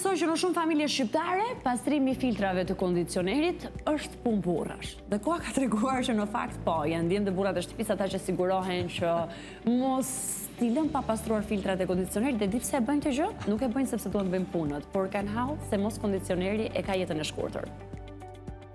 besoj që në shumë familje shqiptare, pastrimi i filtrave të kondicionerit është punë burrash. Dhe koha ka treguar që në fakt po, janë djemtë dhe burrat e shtëpisë ata që sigurohen që mos t'i lënë pa pastruar filtrat e kondicionerit dhe di pse e bëjnë këtë gjë? Nuk e bëjnë sepse duan të bëjnë punët, por kanë hall se mos kondicioneri e ka jetën e shkurtër.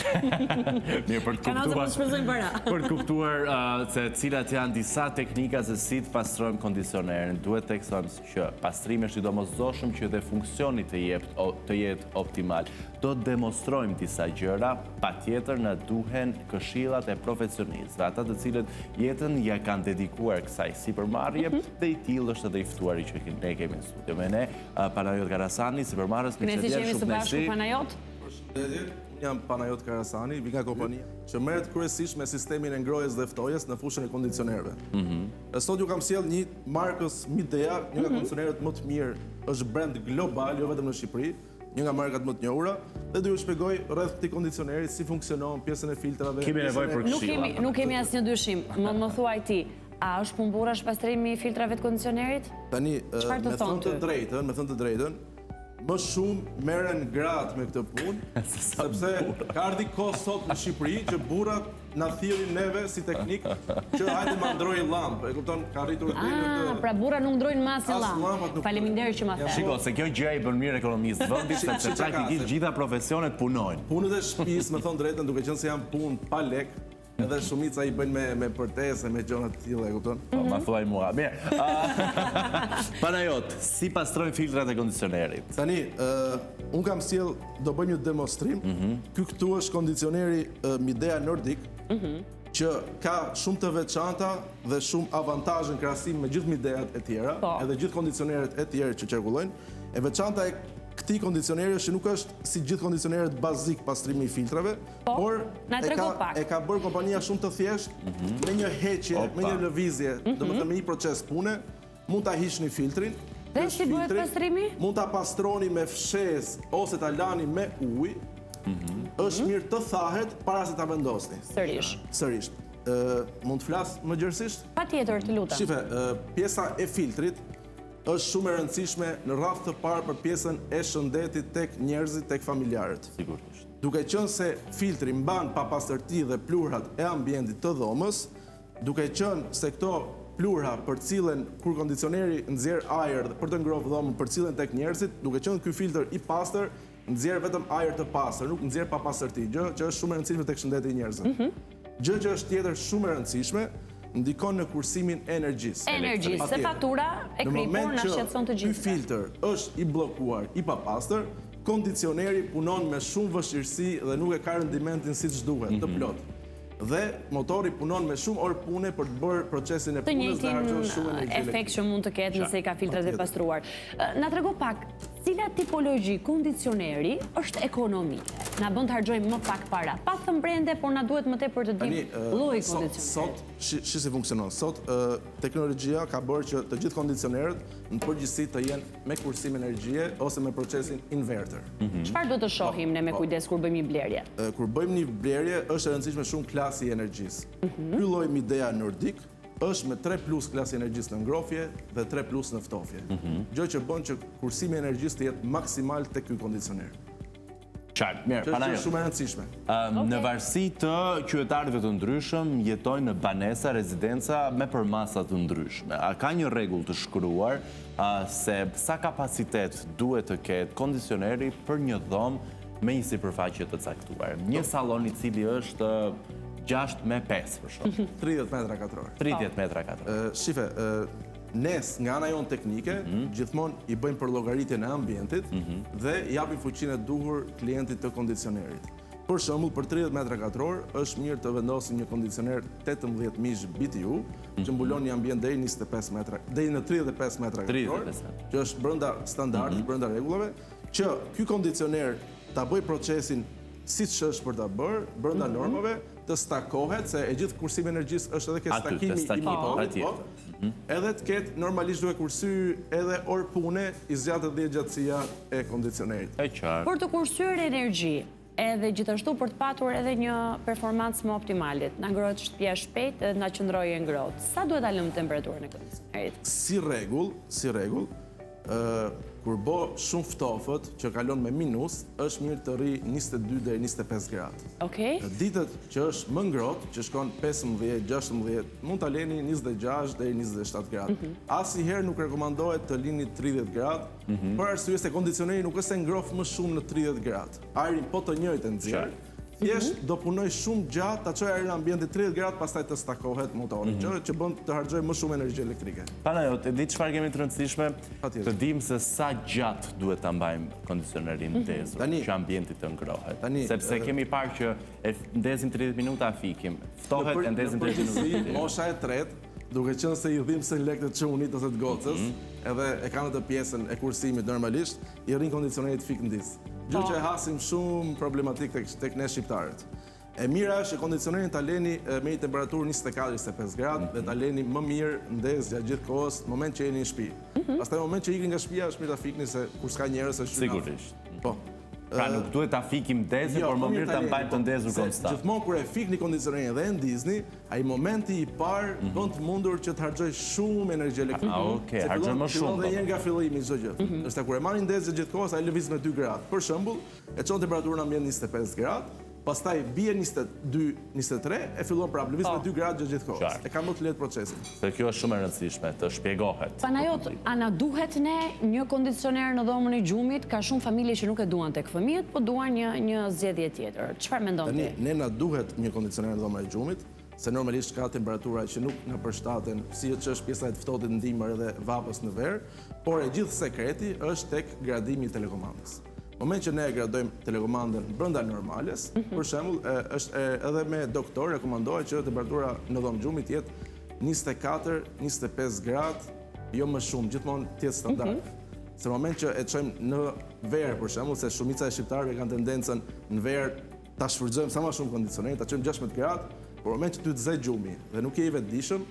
Mirë, për të kuptuar, për të kuptuar uh, se cilat janë disa teknika se si të pastrojmë kondicionerin, duhet të theksojmë që pastrimi është i domosdoshëm që dhe funksioni të jep, të jetë optimal. Do të demonstrojmë disa gjëra, patjetër na duhen këshillat e profesionistëve, ata të cilët jetën ia kanë dedikuar kësaj sipërmarrje mm -hmm. dhe i tillë është edhe i ftuari që ne kemi në studio me ne, uh, Panajot Karasani, sipërmarrës, mirë se vjen shumë kënaqësi. Panajot. Përshëndetje, unë jam Panajot Karasani, vij nga kompania që merret kryesisht me sistemin e ngrohjes dhe ftohjes në fushën e kondicionerëve. Mm -hmm. Sot ju kam sjellë një markës Midea, një nga mm -hmm. kondicionerët më të mirë, është brand global, jo vetëm në Shqipëri, një nga markat më të njohura, dhe do ju shpjegoj rreth këtij kondicioneri si funksionon pjesën e filtrave. Kemi nevojë për këshilla. Nuk kemi nuk kemi asnjë dyshim. Më më thuaj ti, a është punë burrash pastrimi i filtrave të kondicionerit? Tani, me thënë të drejtën, me thënë të drejtën, Më shumë merren gratë me këtë punë, sepse ka ardhi kohë sot në Shqipëri që burrat na thirrin neve si teknik që hajde ma ndroj llampë, e kupton, ka arritur deri në këtë. Ah, pra burrat nuk ndrojnë më asnjë llampë. Faleminderit që ma the. Shiko, se kjo gjë i bën mirë ekonomisë së vendit, sepse praktikisht gjitha profesionet punojnë. Punët e shtëpisë, me thënë drejtën, duke qenë se janë punë pa lek, Edhe shumica i bëjnë me me përtesë, me gjëra të tilla, e kupton? Po, ma thuaj mua. Mirë. Panajot, si pastrojmë filtrat e kondicionerit? Tani, ë unë kam sjell, do bëjmë një demonstrim. Mhm. Ky këtu është kondicioneri Midea Nordic. Mhm. Që ka shumë të veçanta dhe shumë avantazhe në krahasim me gjithë Mideat e tjera, po. edhe gjithë kondicionerët e tjerë që qarkullojnë. E veçanta e këtij kondicioneri është që nuk është si gjithë kondicionerët bazik pastrimi i filtrave, Po, Por na trego pak. E ka bërë kompania shumë të thjeshtë, mhm. me një heqje, me një lëvizje, mm -hmm. me një proces pune, mund ta hiqni filtrin. Dhe si bëhet pastrimi? Mund ta pastroni me fshesë ose ta lani me ujë. Mm Është mirë të thahet para se ta vendosni. Sërish. Sërish. Mund të flas më gjerësisht? Patjetër, të lutem. Shife, pjesa e filtrit është shumë e rëndësishme në radhë të parë për pjesën e shëndetit tek njerëzit, tek familjarët. Sigurisht. Duke qenë se filtri mban papastërti dhe pluhrat e ambientit të dhomës, duke qenë se këto pluhra përcillen kur kondicioneri nxjerr ajër për të ngrohur dhomën përcillen tek njerëzit, duke qenë ky filtër i pastër, nxjerr vetëm ajër të pastër, nuk nxjerr papastërti, gjë që është shumë e rëndësishme tek shëndeti i njerëzve. Gjë që është tjetër shumë e rëndësishme, ndikon në kursimin e energjisë. Energjisë, se fatura e kripur na shqetëson të gjithëve. Në moment që ky filtër është i bllokuar, i papastër, kondicioneri punon me shumë vështirësi dhe nuk e ka rendimentin siç duhet, të plotë. Dhe motori punon me shumë orë pune për të bërë procesin e punës dhe harxhon shumë energji elektrike. Të njëjtin efekt që mund të ketë nëse i ka filtrat e pastruar. Na trego pak, cila tipologji kondicioneri është ekonomike? Na bën të harxhojmë më pak para. Pa thënë brende, por na duhet më tepër të dimë lloji i kondicionerit. Sot, shi si funksionon. Sot, teknologjia ka bërë që të gjithë kondicionerët në përgjithësi të jenë me kursim energjie ose me procesin inverter. Mhm. Çfarë duhet të shohim ne me po. kujdes kur bëjmë një blerje? Kur bëjmë një blerje është e rëndësishme shumë klasi i energjisë. Mhm. Ky lloj Midea Nordic është me 3 plus klasi i energjisë në ngrohje dhe 3 plus në ftofje. Mhm. Gjë që bën që kursimi i energjisë të jetë maksimal tek ky kondicioner. Qartë, mirë, Panajot. Që është shumë e rëndësishme. Në varësi të qytetarëve të ndryshëm, jetojnë në banesa, rezidenca me përmasa të ndryshme. A ka një rregull të shkruar se sa kapacitet duhet të ketë kondicioneri për një dhomë me një sipërfaqe të caktuar? Një sallon i cili është 6 me 5 për shembull. 30 metra katror. 30 metra katror. Shife, Ne, nga ana jonë teknike, mhm. gjithmonë i bëjmë përllogaritjen e ambientit mhm. dhe japim fuqinë e duhur klientit të kondicionerit. Për shembull, për 30 metra katror është mirë të vendosim një kondicioner 18 mijësh BTU, që mhm. mbulon një ambient deri në 25 metra, deri në 35 metra katror, që është brenda standardit, brenda rregullave, që ky kondicioner ta bëjë procesin siç është për ta bërë, brenda normave, të stakohet, se e gjithë kursimi i energjisë është edhe ke stakimi i motorit, po, mhm. edhe të ketë normalisht duke kursy edhe orë pune i zgjatet dhe gjatësia e kondicionerit. E qartë. Për të kursyer energji, edhe gjithashtu për të patur edhe një performancë më optimale, na ngrohet shtëpia shpejt edhe na qëndrojë e ngrohtë. Sa duhet ta lëmë temperaturën e kondicionerit? Si rregull, si rregull, ë. Kur bo shumë ftofët, që kalon me minus, është mirë të rri 22 deri 25 gradë. Okej. Në ditët që është më ngrohtë, që shkon 15, 16, mund ta leni 26 deri 27 gradë. Mhm. Asnjëherë nuk rekomandohet të lini 30 gradë, mhm. për arsye se kondicioneri nuk është se ngroh më shumë në 30 gradë. Ajrin po të njëjtë e nxjerr. Thjesht mhm. do punojë shumë gjatë ta çojë ajrin ambientit 30 gradë, pastaj të stakohet motori, mm -hmm. që bën të harxhojë më shumë energji elektrike. Panajot, e di çfarë kemi të rëndësishme? Të dimë se sa gjatë duhet ta mbajmë kondicionerin mm -hmm. ndezur, që ambienti të ngrohet. Tani, Sepse kemi parë që e ndezim 30 minuta fikim, ftohet e ndezim 30 minuta. Mosha e tretë, duke qenë se i dhimbsen lekët e çunit ose të gocës, mm -hmm. edhe e kanë atë pjesën e kursimit normalisht, i rrin kondicionerit fik ndiz. Gjë që e po. hasim shumë problematik tek tek ne shqiptarët. E mira është që kondicionerin ta leni me një temperaturë 24-25 gradë dhe ta mhm. leni më mirë ndez gjatë gjithë kohës në moment që jeni në shtëpi. Mhm. Pastaj në moment që ikni nga shtëpia është mirë ta fikni se kur s'ka njerëz është Sigurisht. Po. Pra nuk duhet ta fikim ndezur, jo, por më mirë ta mbajmë të ndezur konstant. Gjithmonë kur e fikni kondicionerin dhe e ndizni, ai momenti i parë mhm. bën të mundur që të harxhojë shumë energji elektrike. Ah, okay, harxhon më shumë. Fillon dhe një nga fillimi çdo gjë. Mhm. Ndërsa kur e mbani ndezur gjithë kohës, ai lëviz me 2 gradë. Për shembull, e çon temperaturën ambient 25 gradë, pastaj bie 22, 23 e fillon prapë, lëviz me 2 po. gradë gjatë gjithë kohës. E ka më të lehtë procesin. Se kjo është shumë e rëndësishme, të shpjegohet. Panajot, a na duhet ne një kondicioner në dhomën e gjumit? Ka shumë familje që nuk e duan tek fëmijët, po duan një një zgjedhje tjetër. Çfarë mendon ti? Tani, ne na duhet një kondicioner në dhomën e gjumit, se normalisht ka temperatura që nuk na përshtaten, siç është pjesa e të ftohtit në dimër edhe vapës në verë, por e gjithë sekreti është tek gradimi i telekomandës. Në moment që ne e gradojmë telekomandën brenda normales, mhm. për shembull, është edhe me doktor rekomandohet që temperatura në dhomë gjumi të jetë 24, 25 gradë, jo më shumë, gjithmonë të jetë standard. Mhm. Se në moment që e çojmë në verë, për shembull, se shumica e shqiptarëve kanë tendencën në verë ta shfrytëzojmë sa më shumë kondicionerin, ta çojmë 16 gradë, por në moment që ty të zë gjumi dhe nuk je i vetëdijshëm,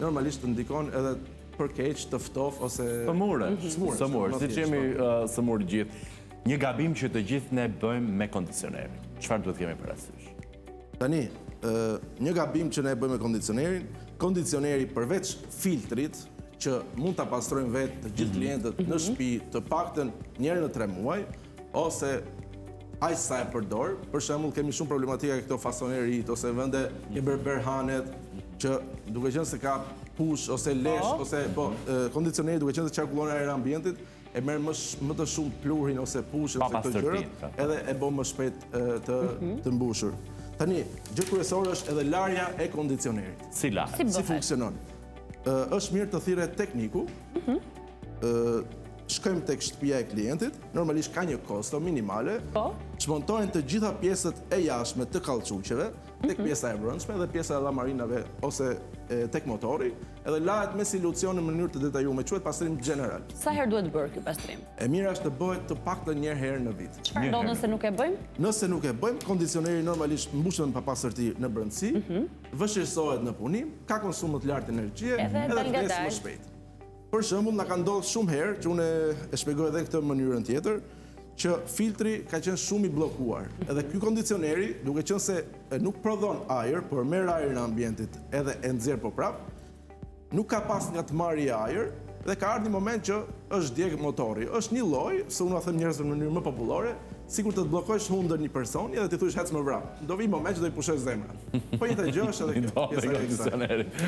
normalisht të ndikon edhe për keq, të ftof ose sëmure, mhm. sëmure, siç jemi po. uh, sëmurë gjithë. Një gabim që të gjithë ne bëjmë me kondicionerin. Çfarë duhet kemi parasysh? Tani, uh, një gabim që ne bëjmë me kondicionerin, kondicioneri përveç filtrit që mund ta pastrojmë vetë të gjithë mhm. klientët në mhm. shtëpi të paktën një herë në 3 muaj ose aq sa e përdor, për shembull kemi shumë problematika këto fasoneritë ose vende ke berberhanet që duke qenë se ka push ose lesh po. ose po kondicioneri duke qenë se qarkullon ajri ambientit e merr më më të shumë pluhurin ose pushin ose këto gjërat, po. edhe e bën më shpejt të mhm. të mbushur. Tani, gjë kryesore është edhe larja e kondicionerit. Si lahet? Si funksionon? Është mirë të thirret tekniku. Mhm. Shkojmë tek shtëpia e klientit, normalisht ka një kosto minimale. Po. Çmontohen të gjitha pjesët e jashtme të kallçuqeve, tek mhm. pjesa e brendshme dhe pjesa e llamarinave ose tek motori, edhe lahet me silucion në mënyrë të detajuar, quhet pastrim gjeneral. Sa herë duhet bërë ky pastrim? E mira është të bëhet të paktën një herë në vit. Çfarë ndodh nëse nuk e bëjmë? Nëse nuk e bëjmë, kondicioneri normalisht mbushet me papastërti në brendësi, mhm. vështirësohet në punim, ka konsum më të lartë energjie edhe vdes më shpejt. Për shembull, na ka ndodhur shumë herë që unë e shpjegoj edhe në këtë mënyrën tjetër, që filtri ka qenë shumë i bllokuar. Edhe ky kondicioneri, duke qenë se nuk prodhon ajër, por merr ajrin e ambientit edhe e nxjerr po prap, nuk ka pas nga të marrë ajër dhe ka ardhur një moment që është djeg motori. Është një lloj, se unë ua them njerëzve në mënyrë më popullore, sikur të të bllokosh hundën një personi edhe t'i thuash ec më vrap. Do vi moment që do i pushojë zemra. Po njëjta gjë është edhe kjo. Pjesa e kondicionerit.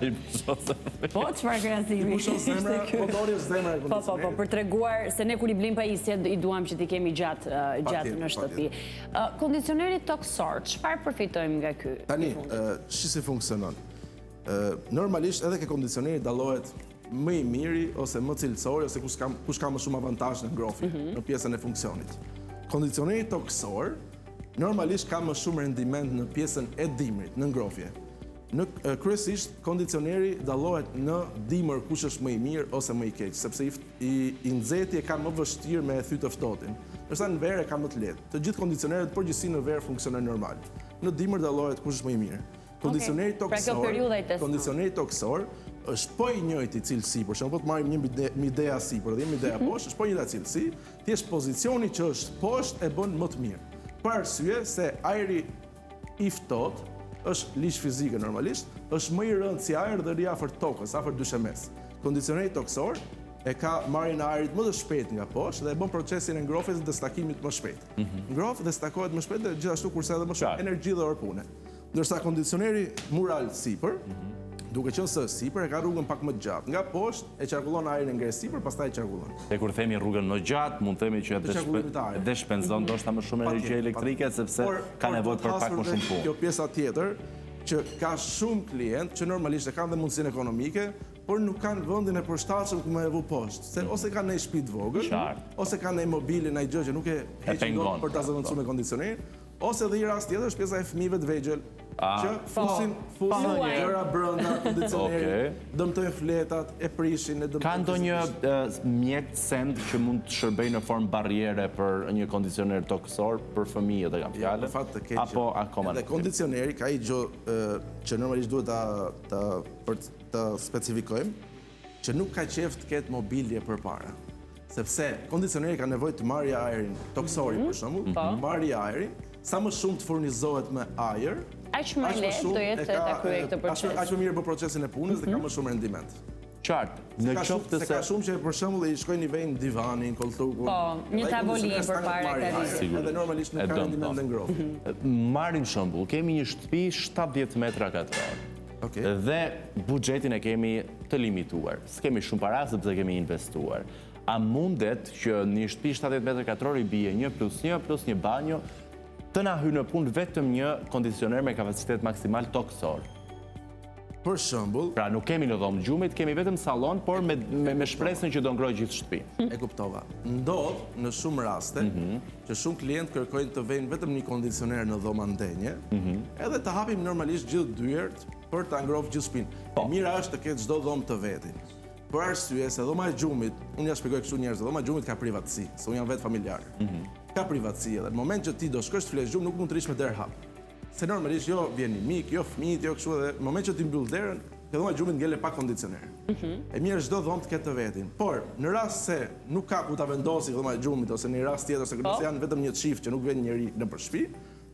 I pushon zemra. Po çfarë krahasimi? I pushon zemra, motori është zemra e kondicionerit. Po po po, për treguar se ne kur i blejmë pajisjet i duam që t'i kemi gjatë gjatë në shtëpi. Kondicioneri tokësor, çfarë përfitojmë nga ky? Tani, shi si funksionon. Normalisht edhe ke kondicioneri dallohet më i miri ose më cilësori ose kush ka kush ka më shumë avantazh në ngrohje mm -hmm. në pjesën e funksionit. Kondicioneri tokësor normalisht ka më shumë rendiment në pjesën e dimrit, në ngrohje. Në kryesisht kondicioneri dallohet në dimër kush është më i mirë ose më i keq, sepse i, i, i nxehti e ka më vështirë me e thy të ftohtin. Ndërsa në verë e ka më të lehtë. Të gjithë kondicionerët përgjithësi në verë funksionojnë normal. Në dimër dallohet kush është më i mirë. Kondicioneri pra tokësor, kondicioneri tokësor është po i njëjti cilësi, për shembull, po të marrim një Midea sipër dhe një Midea mhm. poshtë, është po e njëjta cilësi, thjesht pozicioni që është poshtë e bën më të mirë. Për arsye se ajri i ftohtë është ligj fizike normalisht, është më i rëndë si ajër dhe rri afër tokës, afër dyshemes. Kondicioneri tokësor. e ka marrjen e ajrit më të shpejtë nga poshtë dhe e bën procesin e ngrohjes dhe stakimit më shpejt. Mhm. Ngroh dhe stakohet më shpejt dhe gjithashtu kurse edhe më shumë energji dhe orë pune. Ndërsa kondicioneri mural sipër, mhm. duke qenë se sipër e ka rrugën pak më të gjatë. Nga poshtë e qarkullon ajrin e ngreh sipër, pastaj e qarkullon. Dhe kur themi rrugën më gjatë, mund të themi që edhe shpenzon mhm. ndoshta më shumë energji elektrike sepse ka nevojë për pak më shumë punë. Kjo pjesa tjetër që ka shumë klientë që normalisht e kanë dhe mundësinë ekonomike, por nuk kanë vendin e përshtatshëm ku me e vu poshtë, se ose kanë një shtëpi të vogël, ose kanë një mobilje, një gjë që nuk e heqin dot për ta zëvendësuar me kondicioner, ose edhe një rast tjetër është pjesa e fëmijëve të vegjël, që fusin fusin gjëra brenda kondicionerit, dëmtojnë fletat, e prishin, e dëmtojnë. Ka ndonjë mjet send që mund të shërbejë në formë barriere për një kondicioner tokësor për fëmijët e kam fjalën? Për fat të keq. Apo akoma nuk. Edhe kondicioneri ka një gjë që normalisht duhet ta ta për të specifikojmë që nuk ka qejf të ketë mobilje përpara. Sepse kondicioneri ka nevojë të marrë ajrin, tokësori mhm. për shembull, po. marrë ajrin, sa më shumë të furnizohet me ajër, aq më lehtë do jetë ta kryejë këtë proces. Aq më mirë bën procesin e punës dhe ka mhm. më shumë rendiment. Qartë, në qoftë se... Se ka shumë që për shembull i shkojnë i vejnë divanin, koltukun... Po, një tavolinë përpara ka rritë. Edhe normalisht nuk ka rendiment dhe ngrohje. Mhm. Marrim shembull, kemi një shtëpi 70 metra katror. Dhe buxhetin e kemi të limituar. S'kemi shumë para sepse kemi investuar. A mundet që një shtëpi 70 metra katror i bie 1 plus 1 plus një banjo të na hyjë në punë vetëm një kondicioner me kapacitet maksimal tokësor? Për shembull, Pra nuk kemi në dhomë gjumit, kemi vetëm sallon, por me me shpresën që do ngrohë gjithë shtëpinë. E kuptova. Ndodh në shumë raste mhm. që shumë klientë kërkojnë të vejnë vetëm një kondicioner në dhoma ndenje, mhm. edhe të hapim normalisht gjithë dyert për ta ngrohur gjithë shtëpinë. Po. E mira është të ketë çdo dhomë të vetin. Për arsye se dhoma e gjumit, unë ja shpjegoj kështu njerëzve, dhoma e gjumit ka privatësi, se unë jam vetë familjar. Mhm. Ka privatësi edhe në moment që ti do shkosh të flesh gjumë nuk mund të rrish me derë hap. Se normalisht jo vjen një mik, jo fëmijët, jo kështu edhe në moment që ti mbyll derën, kjo dhoma e gjumit ngelet pa kondicioner. Mhm. E mirë është çdo dhomë të ketë të vetin. Por në rast se nuk ka ku ta vendosi dhoma e gjumit ose në një rast tjetër ose nëse po. janë vetëm një çift që nuk vjen njeri nëpër shtëpi,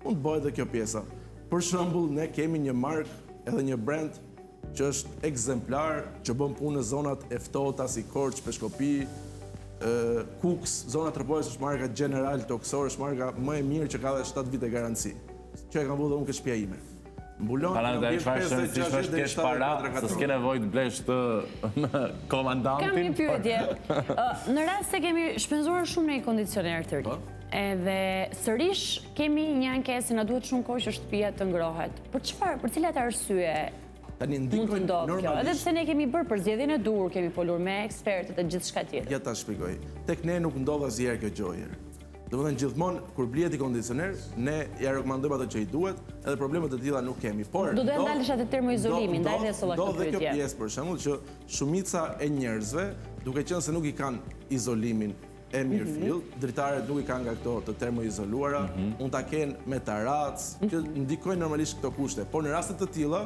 mund të bëhet edhe kjo pjesa. Për shembull, ne kemi një markë edhe një brand që është ekzemplar, që bën punë në zonat e ftohta si Korçë, Peshkopi, Kukës, zona e Tropojës është marka General tokësor, është marka më e mirë që ka dhe 7 vite garanci. Që e kam vu dhe unë ke shtëpia ime. Mbulon në ambient 50, 60 dhe 70 metra katror. S'ke nevojë të blesh të komandantin. Kam një pyetje. Në rast se kemi shpenzuar shumë në një kondicioner të ri, po. edhe sërish kemi një ankesë na duhet shumë kohë që shtëpia të ngrohet. Për çfarë, për cilat arsye mund të ndodhë kjo? Edhe pse ne kemi bërë përzgjedhjen e duhur, kemi folur me ekspertët e gjithçka tjetër. Ja ta shpjegoj. Tek ne nuk ndodh asnjëherë kjo gjë. Domethënë gjithmonë kur blihet një kondicioner, ne ja rekomandojmë ato që i duhet, edhe probleme të tilla nuk kemi. Por do të ndalesha te termoizolimi, ndaj dhe solla këtë pyetje. Ndodh dhe kjo pjesë për shembull që shumica e njerëzve, duke qenë se nuk i kanë izolimin e mirëfilltë, mhm. dritaret nuk i kanë nga këto të termoizoluara, mhm. mund ta kenë me tarracë, që mhm. ndikojnë normalisht këto kushte. Por në raste të tilla,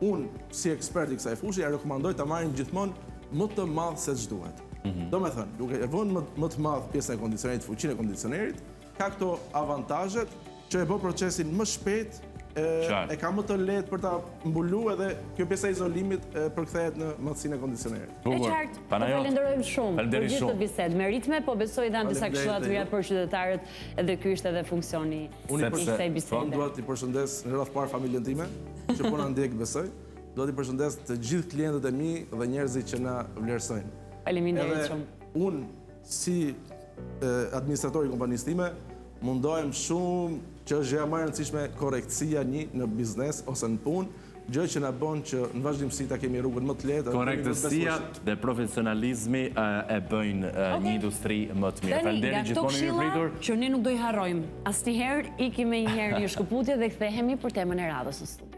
unë si ekspert i kësaj fushe ja rekomandoj ta marrin gjithmonë më të madh se ç'duhet. Domethënë, duke e vënë më të madh pjesën e kondicionerit, fuqinë e kondicionerit, ka këto avantazhet që e bën procesin më shpejt, e ka më të lehtë për ta mbulu edhe kjo pjesa e izolimit përkthehet në madhësinë e kondicionerit. E qartë, të falenderojmë shumë për gjithë këtë bisedë. Me ritme, po besoj dhamë disa këshilla të mira për qytetarët dhe ky ishte edhe funksioni i kësaj bisede. Unë dua t'i përshëndes në radhë parë familjen time, që po na ndjek besoj. Dua t'i përshëndes të gjithë klientët e mi dhe njerëzit që na vlerësojnë. Faleminderit shumë. Unë si administrator i kompanisë time, mundohem shumë që është gjëja më e rëndësishme korrektësia një në biznes ose në punë, gjë që na bën që në vazhdimësi ta kemi rrugën më të lehtë. Korrektësia dhe profesionalizmi e bëjnë një industri më të mirë. Faleminderit gjithmonë i mirëpritur. Që ne nuk do i harrojmë asnjëherë, ikim menjëherë një shkëputje dhe kthehemi për temën e radhës në studio.